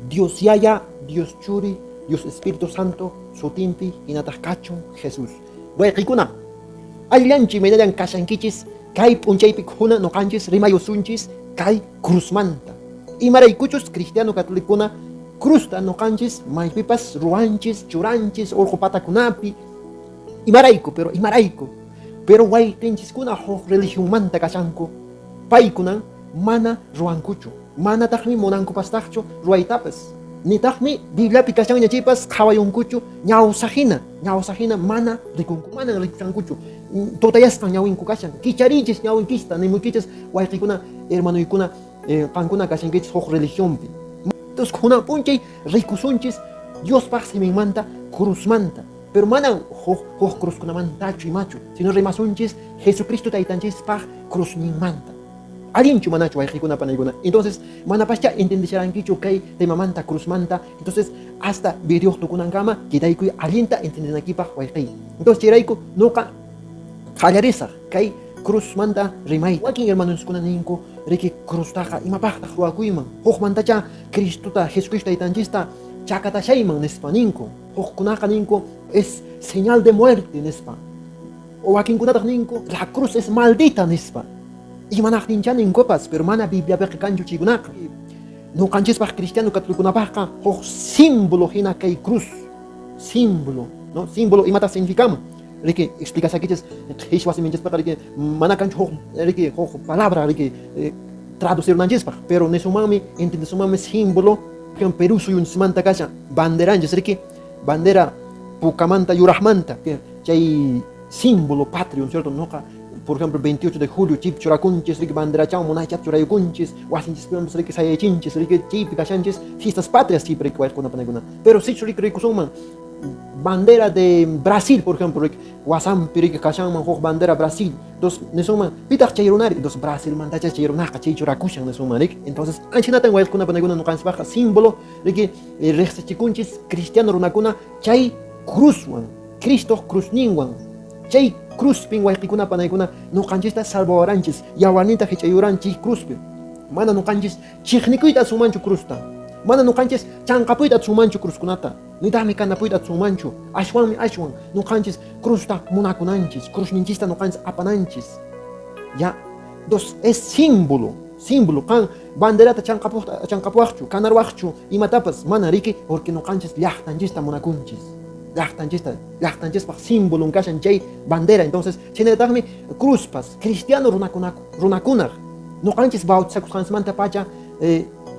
Dios Yaya, Dios Churi, Dios Espíritu Santo, sutinpi hinataq kachun Jesús. Wayqikuna, allillanchu imaynallan kashankichis kay p'unchaypi khuna noqanchis rimayusunchis kay cruzmanta. Imaraykuchus cristiano católicokuna cruzta noqanchis maypipas ruwanchis, churanchis orqo patakunapi. Imarayku, pero imarayku. Pero wayqinchiskuna huk religionmanta kashanku, paykunan mana ruwankuchu, manataqmi munankupastaqchu ruwaytapas. Nitaqmi Bibliapi kashanña chaypas qhawayunkuchu ñawsahina, ñawsahina mana rikunku, manan rikushankuchu. Tutayasqan ñawinku kashan. Kichariychis ñawinkichista, nimuykichis wayqikuna, hermanoykuna, qankuna kashankichis huk religionpi. Entonces kunan p'unchay rikusunchis Diospaq siminmanta cruzmanta. Pero manan huk cruzkunamantachu imachu, sino rimasunchis Jesucristo taytanchispaq cruzninmanta. Allinchu manachu wayqikuna panaykuna. Entonces manapaschá entendesharankichu kay temamanta cruzmanta. Entonces hasta video tukunankama quedaykuy allinta entendinaykipaq wayqiy. Entonces chayrayku noqa qallarisaq kay cruzmanta rimayta. Wakin hermanoskuna ninku, riki cruztaqa imapaqtaq ruwakuyman, hukmantachá Cristota, Jesucristo taytanchista chakatashayman nispa ninku. Hukkunaqa ninku es señal de muerte nispa. Wakinkunataq ninku la cruz es maldita nispa. Imanaqtinchá ninkupas, pero mana Bibliapiqa kanchu chaykunaqa. Noqanchispaq cristiano católicokunapaqqa huk símbolo hina kay cruz. Símbolo, ¿no? Símbolo imataq significaman? Riki explicasakichis qhichwa siminchispaqqa riki mana kanchu huk riki huk palabra riki traducirunanchispaq, pero nisumanmi entendesumanmi símbolo Perú suyunchismanta kashan banderanchis riki bandera pukamanta yuraqmanta chay símbolo patrio, ¿no cierto? Noqa, por ejemplo, 28 de julio chip churakunchis riki banderachawan munaychata churaykunchis, wasinchispiwanpas riki sayaychinchis riki chaypi kashanchis fiestas patrias chaypi riki wayqikuna panaykuna. Pero sichus riki rikusunman bandera de Brasil, por ejemplo, riki wasanpi riki kashanman huk bandera Brasil, entonces nisunman pitaq chay runari, entonces Brasilmantacha chay runaqa chay churakushan nisunman riki. Entonces anchahinatan wayqikuna panaykuna noqanchispaqqa símbolo riki riqsichikunchis cristiano runakuna chay cruzwan, Cristoq cruzninwan. Chay cruzpin wayqikuna panaykuna noqanchista salvawaranchis, yawarninta hich'ayuran chay cruzpi. Mana noqanchis chiqnikuyta atisunmanchu cruzta. Mana noqanchis chanqapuyta atisunmanchu cruzkunata. Nitaqmi kanapuyta atisunmanchu. Ashwanmi ashwan noqanchis cruzta munakunanchis, cruzninchista noqanchis apananchis. Ya, dos es símbolo, símbolo. Qan banderata chanqapuwaqchu, kanarwaqchu, imatapas mana riki, porque noqanchis llaqtanchista munakunchis. Llaqtanchista, llaqtanchispaq símbolon kashan chay bandera. Entonces, chaynallataqmi cruzpas, cristiano runakunaq, noqanchis bautizakusqanchismanta pacha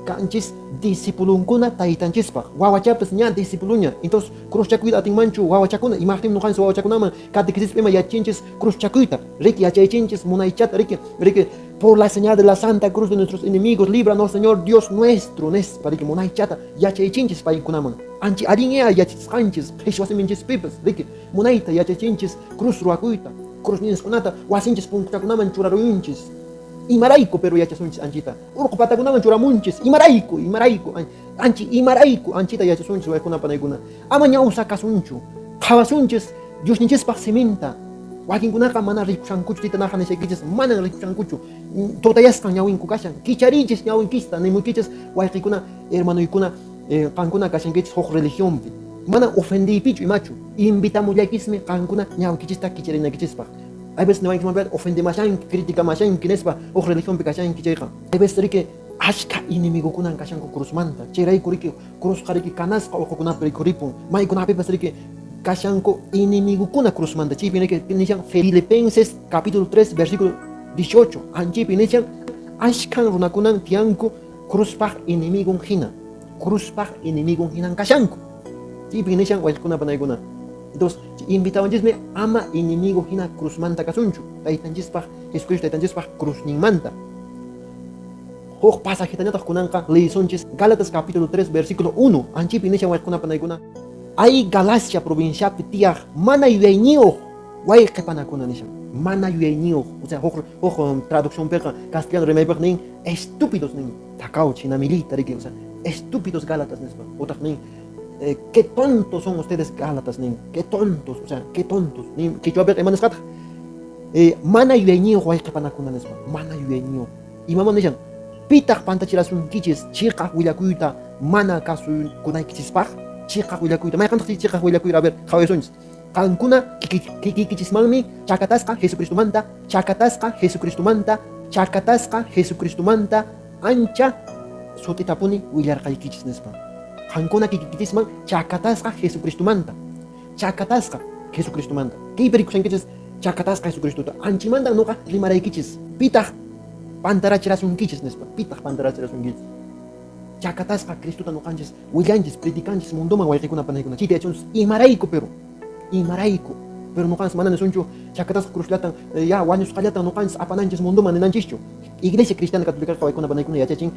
kanchis discipulunkuna taytanchispaq, wawachapas ña discipuluña. Entonces, cruzchakuyta atinmanchu wawachakuna, imaqtinmi noqanchis wawachakunaman catequisispa ima yachinchis cruzchakuyta, riki yachaychinchis munaychata, riki, riki, por la señal de la Santa Cruz de nuestros enemigos, líbranos Señor Dios nuestro, nispa, riki munaychata yachaychinchis paykunaman. Anchi allinya yachachisqanchis, qhichwa siminchispipas, riki munayta yachachinchis cruz ruwakuyta, cruzninskunata wasinchis punkuchakunaman churaruyunchis. Imarayku pero yachasunchis anchita, urqu patakunaman churamunchis, imarayku, imarayku, anchi imarayku anchita yachasunchis waykuna panaykuna. Ama ñawsa kasunchu, qhawasunchis Diosninchispaq siminta. Wakinkunaqa mana rikushankuchu, chayta naqa nishaykichis, manan rikushankuchu. Tutayasqan ñawinku kashan. Kichariychis ñawinkichista, nimuykichis wayqikuna, hermanoykuna, qankuna kashankichis huk religionpi. Mana ofendiypichu imachu, invitamullaykismi qankuna ñawinkichista kicharinaykichispaq. Hay veces niwankichis ofendemashanki, criticamashanki nispa huk religionpi kashanki chayqa. Hay veces riki ashka enemigukunan kashanku cruzmanta. Chayrayku riki cruzqa riki kanasqa urqukunapi rikhuripun. Maykunapipas riki kashanku enemigukuna cruzmanta. Chaypi riki nishan Filipenses capítulo 3 versículo 18. Anchaypi nishan ashkan runakunan tiyanku cruzpaq enemigun hina. Cruzpaq enemigun hinan kashanku. Chaypi nishan wayqikuna panaykuna. Entonces, invitawanchismi ama enemigo hina cruzmanta kasunchu. Taytanchispaq, Jesucristo taytanchispaq cruzninmanta. Huk pasajetañataq kunanqa leyisunchis Gálatas capítulo 3 versículo 1. Anchaypi nishan wayqikuna panaykuna. Ay Galacia provinciapi tiyaq mana yuyayniyuq wayqi panakuna nishan. Mana yuyayniyuq, o sea, huk traduccionpiqa castellano rimaypiqa nin estúpidos nin. Takau chinamillita riki, o sea, estúpidos Gálatas nispa. Utaq nin qué tontos son ustedes Gálatas nin, qué tontos, o sea, qué tontos nin. Quichuapiqa ima nisqataq? Mana yuyayniyuq wayqi panakuna nispa, mana yuyayniyuq. Imaman nishan? Pitaq pantachirasunkichis chiqaq willakuyta mana kasukunaykichispaq? Chiqaq willakuyta. Mayqantaq chay chiqaq willakuyra? A ver, qhawayasunchis. Qankuna kikikichismanmi chakatasqa Jesucristomanta, chakatasqa Jesucristomanta, chakatasqa Jesucristomanta ancha sut'itapuni willarqaykichis, nispa. Qankuna kikikichisman chakatasqa Jesucristomanta, chakatasqa Jesucristomanta. Kaypi rikushankichis chakatasqa Jesucristota. Anchimantan noqa rimaraykichis. Pitaq pantarachirasunkichis, nispa. Pitaq pantarachirasunkichis. Chakatasqa Cristota noqanchis willanchis, predicanchis mundoman, wayqikuna panaykuna. Chayta yachanchis imarayku, pero imarayku. Pero noqanchis mana nisunchu chakatasqa cruzllatan ya wañusqallatan noqanchis apananchis mundoman ninanchischu. Iglesia Cristiana Católica waykuna panaykuna yachachin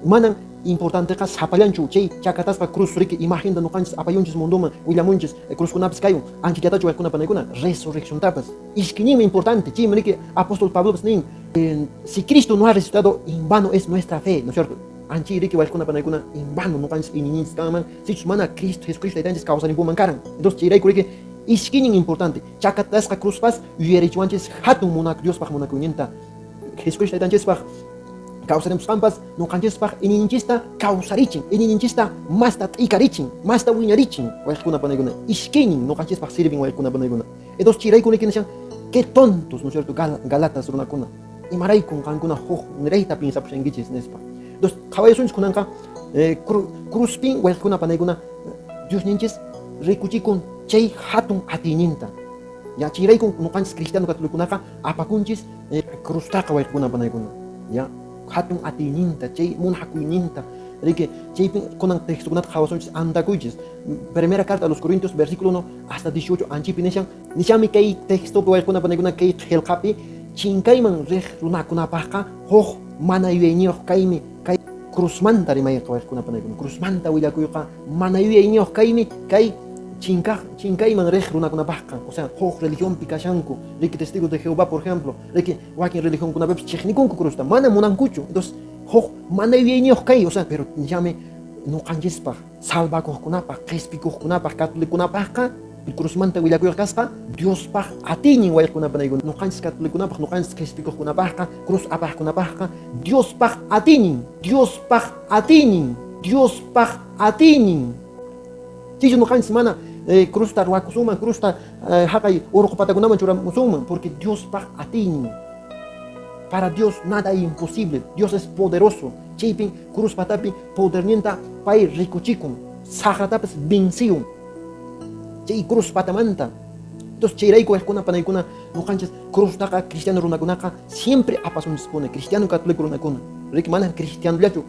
manan importanteqa sapallanchu chay chakatasqa cruz riki imagenta noqanchis apayunchis mundoman willamunchis cruzkunapis kayun anchillatachu waykuna panaykuna resurrecciontapas. Ishkininmi importante, chaymi riki apóstol Pablopas nin, si Cristo no ha resucitado, en vano es nuestra fe, ¿no es cierto? Anchi riki waykuna panaykuna en vano noqanchis iñininchis kanman sichus mana Cristo Jesucristo taytanchis kawsarimpuman karan. Entonces chayrayku riki ishkinin importante chakatasqa cruzpas yuyarichiwanchis hatun munak Diospaq munakuyninta. Jesucristo taytanchispaq kawsarimusqanpas noqanchispaq iñininchista kawsarichin, iñininchista masta t'ikarichin, masta wiñarichin waykuna panaykuna. Ishkinin noqanchispaq sirvin waykuna panaykuna. Entonces chayrayku riki nishan, qué tontos, ¿no es cierto? Galatas runakuna. Imaraykun qankuna huk nirayta piensapushankichis, nispa. Entonces qhawayasunchis kunanqa cruzpin waykuna panaykuna Diosninchis rikuchikun chay hatun atiyninta. Ya chayraykun noqanchis cristiano católicokunaqa apakunchis cruztaqa waykuna panaykuna. Ya hatun atiyninta, chay munakuyninta. Riki chaypi kunan textokunata qhawasunchis andakuychis. Primera carta a los Corintios versículo 1 hasta 18 anchipi nishan, nishanmi kay textopi waykuna panaykuna kay qillqapi chinkayman riq runakunapaqqa huk mana yuyayniyuq kaymi kay cruzmanta rimayqa waykuna panaykuna. Cruzmanta willakuyqa mana yuyayniyuq kaymi kay chinkayman riq runakunapaqqa. O sea, huk religionpi kashanku, riki testigos de Jehová, por ejemplo, riki wakin religionkunapipis chiqnikunku cruzta, mana munankuchu. Entonces, huk mana yuyayniyuq kay, o sea, pero nishanmi noqanchispaq, salvakuqkunapaq, qispikuqkunapaq, católicokunapaqqa cruzmanta willakuyqa kasqa Diospaq atiynin waykuna panaykuna. Noqanchis católicokunapaq, noqanchis qispikuqkunapaqqa, cruz apaqkunapaqqa Diospaq atiynin, Diospaq atiynin, Diospaq atiynin. Chaychu noqanchis mana cruzta ruwakusunman, cruzta haqay urqu patakunaman churamusunman, porque Diospaq atiynin. Para Dios nada imposible. Dios es poderoso. Chaypin cruz patapi poderninta pay rikuchikun, saqratapas venciyun. Chay cruz patamanta. Entonces chayrayku waykuna panaykuna noqanchis cruztaqa cristiano runakunaqa siempre apasunchispuni, cristiano católico runakuna. Riki mana cristianollachu.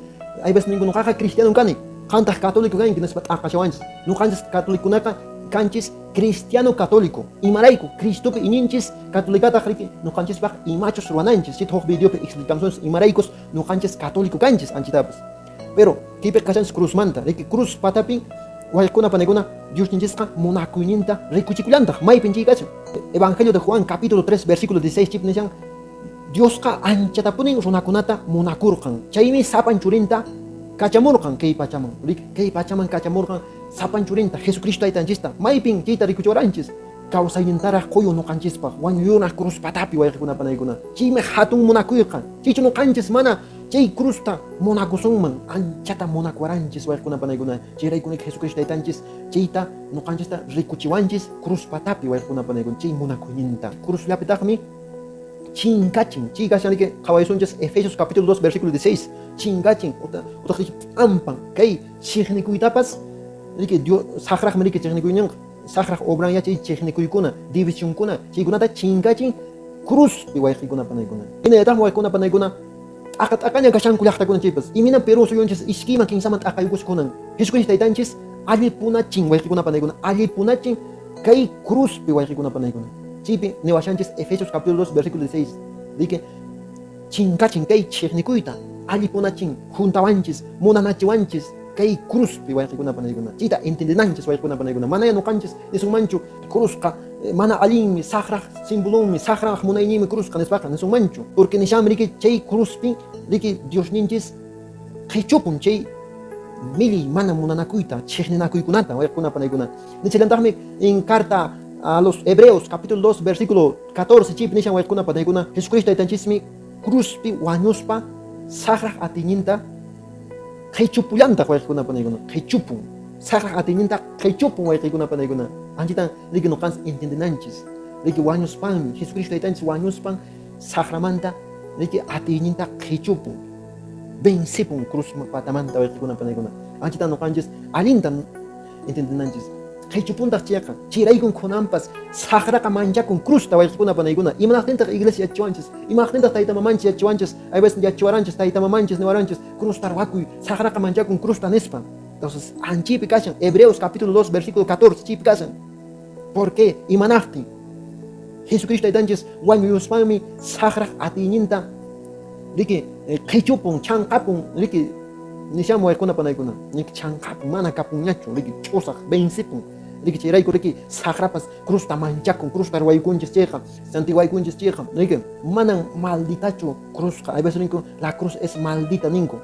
Hay veces ningu noqaqa cristiano kani, qantaq católico kanki nispa t'aqashawanchis. Noqanchis católicokunaqa kanchis cristiano católico. Imarayku Cristopi iñinchis católicataq riki noqanchispaq imachus ruwananchis. Chayta huk videopi explicamusunchis imaraykus noqanchis católico kanchis anchitapas. Pero kaypi kashanchis cruzmanta, riki cruz patapi waykuna panaykuna Diosninchisqa munakuyninta rikuchikullantaq. Maypin chay kashan? Evangelio de Juan capítulo 3 versículo 16 chip nishan Diosqa anchatapunin runakunata munakurqan. Chaymi sapan churinta kachamurqan kay pachaman. Riki kay pachaman kachamurqan sapan churinta Jesucristo taytanchista. Maypin chayta rikuchiwaranchis? Kawsaynintaraq quyu noqanchispaq wañuyunaq cruz patapi wayqikuna panaykuna. Chaymi hatun munakuyqa. Chaychu noqanchis mana chay cruzta munakusunman, anchata munakuwaranchis wayqikuna panaykuna. Chayrayku Jesucristo taytanchis chayta noqanchista rikuchiwanchis cruz patapi wayqikuna panaykuna chay munakuyninta. Cruzllapitaqmi chinkachin. Chay kashan riki qhawayasunchis Efesios capítulo 2 versículo 16. Chinkachin utaq riki p'ampan kay chiqnikuytapas riki Dios saqraqmi riki chiqnikuyninqa. Saqraq obran yachay chiqnikuykuna, divisionkuna, chaykunata chinkachin cruzpi wayqikuna panaykuna. Hinallataqmi wayqikuna panaykuna t'aqa t'aqaña kashanku llaqtakuna chaypas. Imayna Perú suyunchis iskayman kinsaman t'aqayukuskunan. Jesucristo taytanchis allipunachin wayqikuna panaykuna, allipunachin kay cruzpi wayqikuna panaykuna. Chaypi niwashanchis Efesios capítulo 2 versículo 16. Riki chinkachin kay chiqnikuyta, allipunachin, juntawanchis, munanachiwanchis kay cruzpi wayqikuna panaykuna. Chayta entendenanchis wayqikuna panaykuna. Manaya noqanchis nisunmanchu cruzqa mana allinmi, saqraq simbolonmi, saqraq munayninmi cruzqa nispaqa nisunmanchu. Porque nishanmi riki chay cruzpi riki Diosninchis qichupun chay millay mana munanakuyta, chiqninakuykunata wayqikuna panaykuna. Nichillantaqmi en carta a los Hebreos capítulo 2 versículo 14 chaypi nishan wayqikuna panaykuna Jesucristo taytanchismi cruzpi wañuspa saqraq atiyninta Qhichupullantaq wayqikuna panaykuna, qhichupun. Saqraq atiyninta qhichupun wayqikuna panaykuna. Anchitan riki nuqanchis entiendenanchis. Riki wañuspanmi, Jesucristo taytanchis wañuspan saqramanta riki atiyninta qhichupun. Vencipun cruz patamanta wayqikuna panaykuna. Anchitan nuqanchis allinta entiendenanchis. Qhichupuntaq chayqa, chayraykun khunanpas saqraqa manchakun cruzta wayqikuna panaykuna. Imanaqtintaq iglesia yachachiwanchis? Imanaqtintaq tayta mamanchis yachachiwanchis? Hay veces yachachiwaranchis tayta mamanchis niwaranchis cruzta ruwakuy, saqraqa manchakun cruzta nispa. Entonces, anchipi kashan, Hebreos capítulo 2, versículo 14, chaypi kashan. ¿Por qué? Imanaqtin? Jesucristo taytanchis wañuyuspanmi saqraq atiyninta riki qhichupun, chanqapun, riki nishan waykuna panaykuna, riki chanqapun, mana kapunñachu, riki ch'usaq, vencipun. Riki chayrayku riki saqrapas cruzta manchakun, cruzta ruwaykunchis chayqa, santiguaykunchis chayqa, riki manan malditachu cruzqa. Hay veces ninku la cruz es maldita ninku.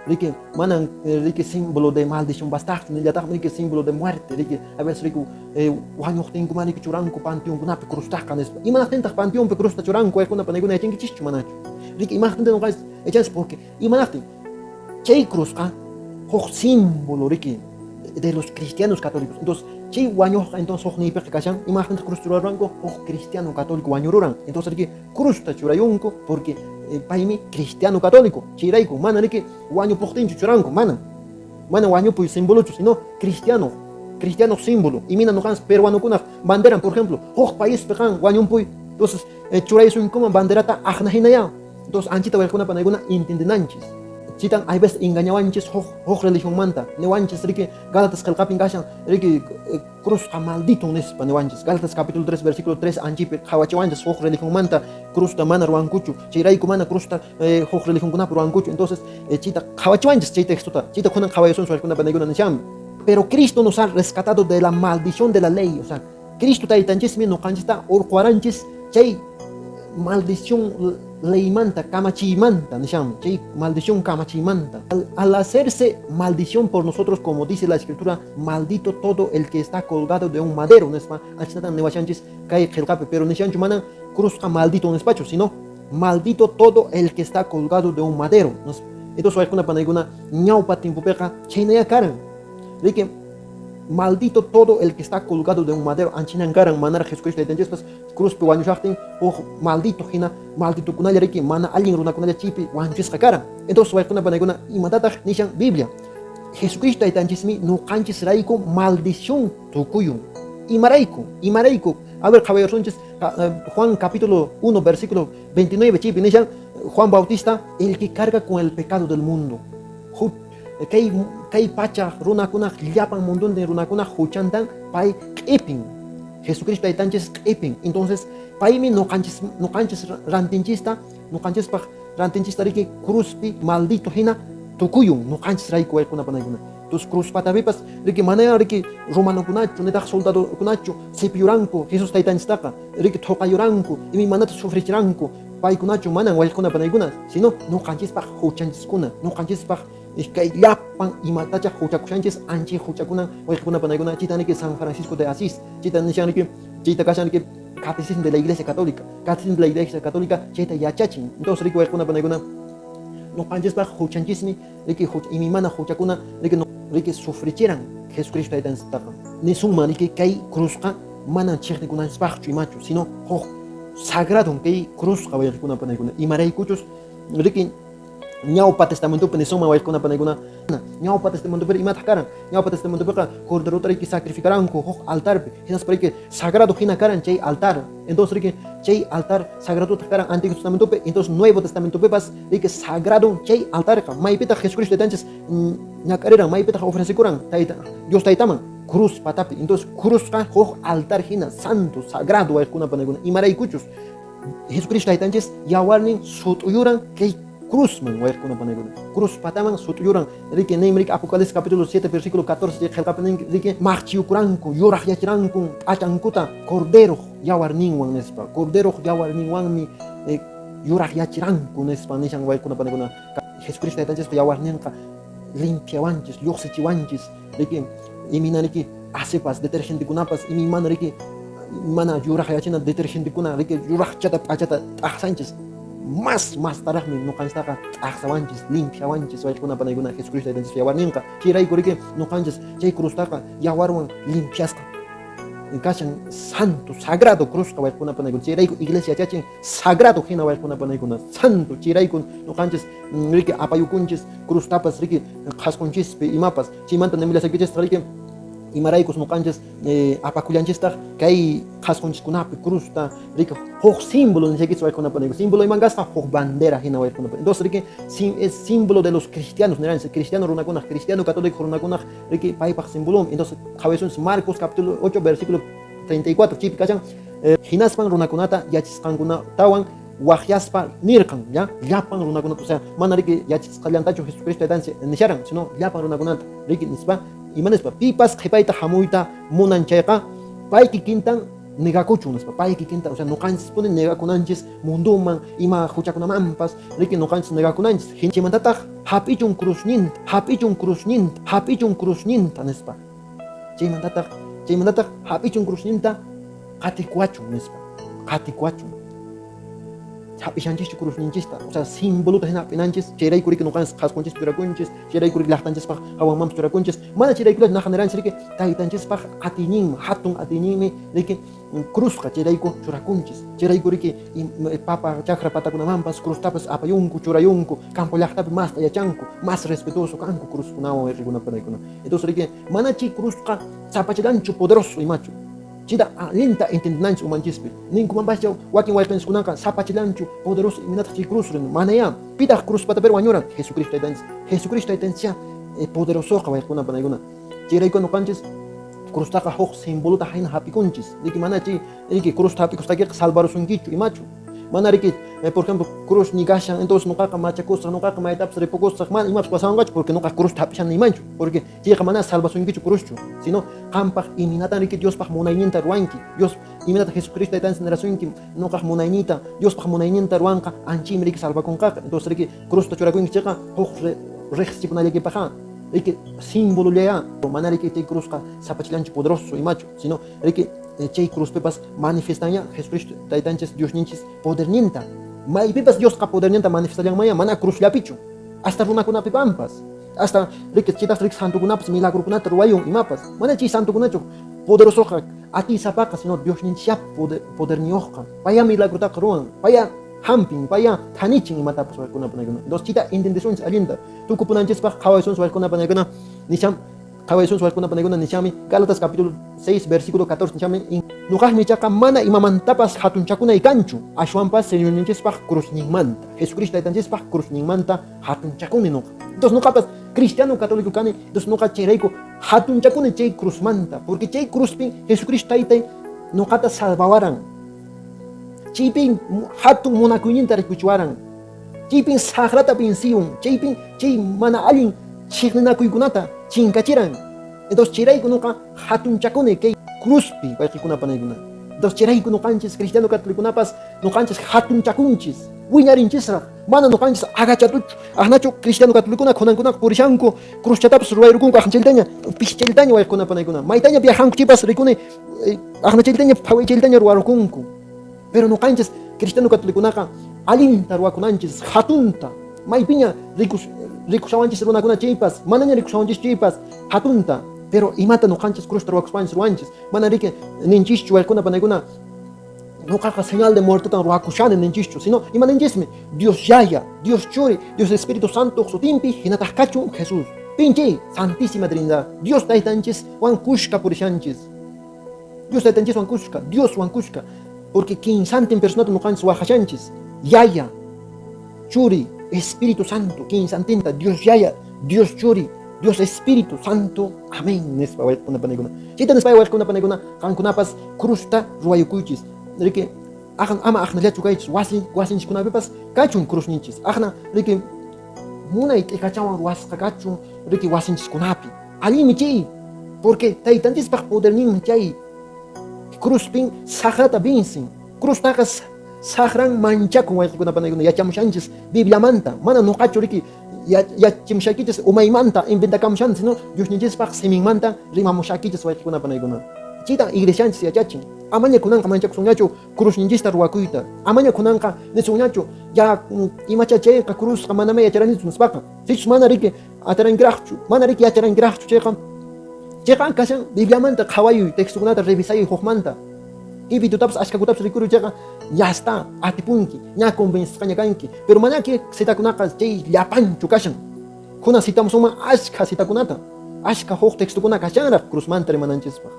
Riki manan riki símbolo de maldición bastaqchu, nillataqmi riki símbolo de muerte, riki a veces riki wañuqtinkuma riki churanku panteonkunapi cruztaqa nispa. Imanaqtintaq panteonpi cruzta churanku waykuna panaykuna yachankichischu manachu? Riki imanaqtintaq nuqanchis yachanchis porque imanaqtin chay cruzqa huk símbolo riki de los cristianos católicos. Entonces chay wañuqqa entonces huk niypiqa kashan, imanaqtintaq cruz churaranku? Huk cristiano católico wañururan. Entonces riki cruzta churayunku porque paymi cristiano católico. Chayrayku mana riki wañupuqtinchu churanku, mana. Mana wañupuy símbolochu, sino cristiano, cristiano símbolo. Imina nuqanchis peruanokunaq banderan, por ejemplo, huk paispi qan wañunpuy, entonces churaysunkuman banderata aqna hinaya. Entonces anchita waykuna panaykuna entendenanchis. Chitan hay veces engañawanchis huk religionmanta. Niwanchis riki Gálatas qillqapin kashan riki cruzqa maldito nispa niwanchis. Gálatas capítulo 3 versículo 3 anchipi qhawachiwanchis huk religionmanta cruzta mana ruwankuchu. Chayrayku mana cruzta huk religionkunapi ruwankuchu. Entonces chayta qhawachiwanchis chay textota. Chayta kunan qhawayasun waykuna panaykuna nishanmi. Pero Cristo nos ha rescatado de la maldición de la ley. O sea, Cristo taytanchismi nuqanchista urquwaranchis chay maldición leymanta, kamachiymanta, nishanmi, chay maldición kamachiymanta. Al hacerse maldición por nosotros, como dice la escritura, maldito todo el que está colgado de un madero, nispa, ashinatan niwashanchis kay qillqapi, pero nishanchu manan cruzqa maldito nispachu, sino maldito todo el que está colgado de un madero. Entonces waykuna panaykuna ñawpa tiempopiqa chaynaya karan. Riki maldito todo el que está colgado de un madero, anchinan karan manaraq Jesucristo taytanchispas cruzpi wañushaqtin huk maldito hina malditokunalla riki mana allin runakunalla chaypi wañuchisqa karan. Entonces waykuna panaykuna imatataq nishan Biblia? Jesucristo taytanchismi nuqanchisrayku maldición tukuyun. Imarayku, imarayku. A ver, qhawayasunchis Juan capítulo 1 versículo 29 chaypi nishan Juan Bautista, el que carga con el pecado del mundo. Kay kay pacha runakuna llapan munduntin runakuna huchantan pay q'ipin. Jesucristo taytanchis q'ipin. Entonces paymi nuqanchis nuqanchis rantinchista nuqanchispaq rantinchista riki cruzpi maldito hina tukuyun nuqanchis rayku waykuna panaykuna. Entonces cruz patapipas riki manaya riki romanokunachu nitaq soldadokunachu sipyuranku Jesús taytanchistaqa riki thuqayuranku imaymanata sufrichiranku paykunachu manan waykuna panaykuna, sino nuqanchispaq huchanchiskuna nuqanchispaq kay llapan imatacha huchakushanchis anchi huchakunan wayqikuna panaykuna. Chayta niki San Francisco de Asís, chayta nishan riki, chayta kashan riki Catecismo de la Iglesia Católica, Catecismo de la Iglesia Católica chayta yachachin. Entonces riki wayqikuna panaykuna nuqanchispaq huchanchismi riki imaymana huchakuna riki riki sufrichiran Jesucristo taytanchistaqa. Nisunman riki kay cruzqa manan chiqnikunanchispaqchu imachu, sino huk sagrado kay cruzqa wayqikuna panaykuna. Imaraykuchus riki ñawpa testamentopi nisunman wayqikuna panaykuna, ñawpa testamentopi imataq karan? Ñawpa testamentopiqa corderota riki sacrificaranku huk altarpi, hinaspa riki sagrado hina karan chay altar. Entonces riki chay altar sagradotaq karan Antiguo Testamentopi. Entonces Nuevo Testamentopipas riki sagrado chay altarqa. Maypitaq Jesucristo taytanchis ñak'ariran? Maypitaq ofrecekuran tayta Dios taytaman? Cruz patapi. Entonces cruzqa huk altar hina santo, sagrado wayqikuna panaykuna. Imaraykuchus Jesucristo taytanchis yawarnin sut'uyuran kay cruzman wayqikuna panaykuna. Cruz pataman sut'uyuran. Riki nin riki Apocalipsis capítulo 7 versículo 14 qillqapi nin riki maqchiyukuranku, yuraqyachiranku p'achankuta corderoq yawarninwan nispa. Corderoq yawarninwanmi yuraqyachiranku nispa nishan wayqikuna panaykuna. Jesucristo taytanchispa yawarninqa limpiawanchis, lluqsichiwanchis riki imina riki asepas detergentekunapas imaymana riki mana yuraqyachina detergentekuna riki yuraqchata p'achata t'aqsanchis. Mas mastaraqmi ñuqanchistaqa t'aqsawanchis, limpiawanchis wayqikuna panaykuna Jesucristo taytanchispa yawarninqa. Chayrayku riki ñuqanchis chay cruztaqa yawarwan limpiasqa kashan santo, sagrado cruzqa wayqikuna panaykuna. Chayrayku iglesia yachachin sagrado hina wayqikuna panaykuna, santo. Chayrayku ñuqanchis riki apayukunchis cruztapas riki qhasqunchispi imapas. Chaymanta nimillashaykichisqa riki imaraykus ñuqanchis apakullanchistaq kay qhasqunchiskunapi cruzta riki huk símbolo nishaykichis wayqikuna panaykuna. Símbolo iman kasqa huk bandera hina wayqikuna panaykuna. Entonces riki es símbolo de los cristianos niranchis, cristiano runakunaq, cristiano católico runakunaq riki paypaq símbolon. Entonces qhawaysunchis Marcos capítulo 8 versículo 34 chaypi kashan hinaspan runakunata yachachisqankunatawan waqyaspa nirqan, ya llapan runakunata, o sea, mana riki yachachisqallantachu Jesucristo taytanchis nisharan, sino llapan runakunata riki nispa, ima nispa, pipas qhipayta hamuyta munan chayqa pay kikintan negakuchun nispa, pay kikinta, o sea, ñuqanchispuni negakunanchis munduman, ima huchakunamanpas, riki ñuqanchis negakunanchis. Chaymantataq hap'ichun cruzninta, hap'ichun cruzninta, hap'ichun cruzninta nispa. Chaymantataq, chaymantataq hap'ichun cruzninta qatikuachun nispa, qatikuachun. Hap'ishanchischu cruzninchista, o sea, símbolota hina hap'inanchis, chayrayku riki ñuqanchis qhasqunchis churakunchis, chayrayku riki llaqtanchispaq hawanmanpas churakunchis, mana chayraykullachu naqa niranchis riki taytanchispaq atiyninmi, hatun atiyninmi riki cruzqa, chayrayku churakunchis, chayrayku riki papa chakra patakunamanpas cruztapas apayunku, churayunku, campo llaqtapi masta yachanku, mas respetuoso kanku cruzkunawan wayqikuna panaykuna. Entonces riki mana chay cruzqa sapachallanchu poderoso imachu. Chayta allinta entiendenanchis umanchispi. Ninkumanpascha wakin wayqinchiskunaqa sapachallanchu poderoso imaynataq chay cruz rin. Manayá. Pitaq cruz patapiri wañuran? Jesucristo taytanchis. Jesucristo taytanchis poderosoqa wayqikuna panaykuna. Chayrayku ñuqanchis cruztaqa huk simbolota hina hap'ikunchis. Riki mana chay riki cruzta hap'ikusqaykiqa salvarusunkichu imachu. Mana riki, por ejemplo, cruz ni kashan, entonces ñuqaqa machakusaq, ñuqaqa maytapas ripukusaq, mana imapas pasawanqachu porque ñuqa cruzta hap'ishani imanchu. Porque chayqa mana salvasunkichu cruzchu, sino qampaq imaynatan riki Diospaq munayninta ruwanki. Dios imaynata Jesucristo taytanchis nirasunki, ñuqaq munayniyta, Diospaq munayninta ruwanqa, anchaymi riki salvakunqaqa. Entonces riki cruzta churakunki chayqa huk riqsichikunallaykipaqa riki símbolollaya, mana riki chay cruzqa sapachillanchu poderoso imachu, sino riki chay cruzpipas manifestanya Jesucristo taytanchis Diosninchis poderninta. Maypipas Diosqa poderninta manifestallanmaya, mana cruzllapichu, hasta runakunapipampas, hasta riki chaytas riki santokunapas milagrokunata ruwayun imapas, mana chay santokunachu poderosoqa atiysapaqa, sino Diosninchis poderniyuqqa, paya milagrotaqa ruwan, paya hampin, paya thanichin imatapas wayqikuna panaykuna. Entonces chayta entendesunchis allinta. Tukupunanchispaq qhawaysunchis wayqikuna panaykuna nisham, qhawaysunchis wayqikuna panaykuna nishami Gálatas capítulo 6 versículo 14 nishami, ñuqaqmi ichaqa mana imamantapas hatunchakunay kanchu, ashwanpas Señorninchispaq cruzninmanta, Jesucristo taytanchispaq cruzninmanta hatunchakuni ñuqa. Entonces ñuqapas cristiano católico kani, entonces ñuqa chayrayku hatunchakuni chay cruzmanta, porque chay cruzpin Jesucristo taytay ñuqata salvawaran. Chaypin hatun munakuyninta rikuchiwaran. Chaypin saqrata venciyun, chaypin chay mana allin chiqninakuykunata chinkachiran. Entonces chayrayku ñuqa hatunchakuni kay cruzpi wayqikuna panaykuna. Entonces chayrayku ñuqanchis cristiano católicokunapas ñuqanchis hatunchakunchis, wiñarinchisraq, mana ñuqanchis agachatuchu, aqnachu cristiano católicokuna khunankunaqa purishanku, cruzchatapas ruwayrukunku aqnachayllataña, pischayllataña wayqikuna panaykuna. Maytaña viajanku chaypas rikuni aqnachayllataña phawaychayllataña ruwarukunku. Pero ñuqanchis cristiano católicokunaqa allinta ruwakunanchis, hatunta, maypiña rikushawanchis runakuna chaypas, manaña rikushawanchis chaypas, hatunta. Pero imata ñuqanchis cruzta ruwakuspanchis ruwanchis, mana riki ninchischu wayqikuna panaykuna, ñuqaqa señal de muertotan ruwakushani ninchischu, sino ima ninchismi, Dios Yaya, Dios Churi, Dios Espíritu Santo sutinpi hinataq kachun Jesús. Pinchay, Santísima Trinidad, Dios Taytanchis wan kushka purishanchis. Dios Taytanchiswan kushka, Dioswan kushka, porque kinsantin personata ñuqanchis waqashanchis, Yaya, Churi, Espíritu Santo, kinsantinta, Dios Yaya, Dios Churi, Dios Espíritu Santo, amén, nispa wayqikuna panaykuna. Chayta nispa wayqikuna panaykuna, qankunapas cruzta ruwayukuychis. Riki, aqan ama aqnallachu kaychis, wasi wasinchiskunapipas kachun cruzninchis. Aqna, riki, munay t'ikachawan ruwasqa kachun, riki wasinchiskunapi. Allinmi chay, porque taytanchispaq poderninmi chay. Cruzpin saqrata vencen. Cruztaqa saqran manchakun wayqikuna panaykuna, yachamushanchis Bibliamanta, mana ñuqachu riki yachimushaykichis umaymanta inventakamushanchis, sino Diosninchispaq siminmanta rimamushakichis wayqikuna panaykuna. Chaytan iglesianchis yachachin. Amaña kunanqa manchakusunñachu cruzninchista ruwakuyta. Amaña kunanqa nisunñachu ya imacha chayqa cruzqa manamá yacharanichu nispaqa. Sichus mana riki atarankiraqchu, mana riki yacharankiraqchu chayqa, chayqa kashan Bibliamanta qhawayuy, textokunata revisayuy hukmanta. Kaypi tutapas ashkhakutapas rikuruy chayqa ya está, atipunki, ña convencesqaña kanki. Pero mana kay citakunaqa chay llapanchu kashan. Kunan citamusunman ashkha citakunata, ashkha huk textokuna kashanraq cruzmanta rimananchispaq.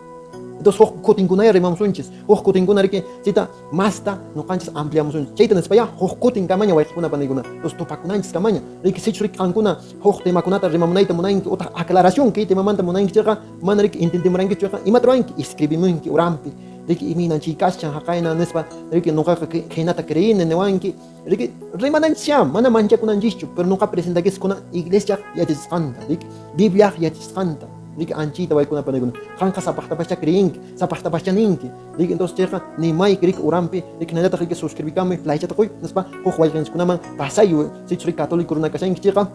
Entonces huk kutinkunaya rimamusunchis, huk kutinkuna riki chayta masta noqanchis ampliamusunchis. Chayta nispaya huk kutin kamaña wayqikuna panaykuna. Entonces tupakunanchis kamaña. Riki sichus riki qankuna huk temakunata rimamunayta munanki utaq aclaración kay temamanta munanki chayqa mana riki entendemurankichu chayqa imata ruwanki? Escribimunki uranpi. Riki imaynan chay kashan haqayna nispa riki noqaqa khaynata creini niwanki. Riki rimananchisyá, mana manchakunanchischu, pero noqa presentakiskuna iglesiaq yachachisqanta, riki Bibliaq yachachisqanta, riki anchita waykuna panaykuna. Qanqa sapaqtapaschá creenki, sapaqtapaschá ninki, riki entonces chayqa nimayki riki uranpi, riki hinallataq riki suscribikamuy, laychata qoy, nispa huk wayqenchiskunaman pasayu, sichus riki católico runa kashanki chayqa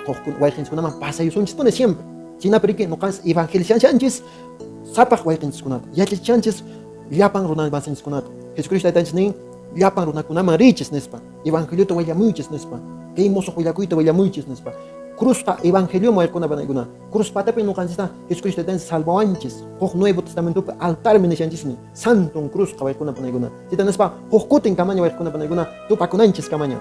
huk wayqenchiskunaman pasayusunchispuni siempre. Chaynapi riki noqanchis evangelizashanchis sapaq wayqenchiskunata, yachachishanchis llapan runamasinchis. Jesucristo taytanchis nin, llapan runakunaman riychis nispa, evangeliota willamuychis nispa, kay musuq willakuyta willamuychis nispa. Cruzqa evangelio waykuna panaykuna. Cruz patapi noqanchista Jesucristo taytanchis salvawanchis. Huk Nuevo Testamentopi altarmi nishanchismi, santon cruzqa waykuna panaykuna. Chayta nispa huk kutin kamaña waykuna panaykuna tupakunanchis kamaña.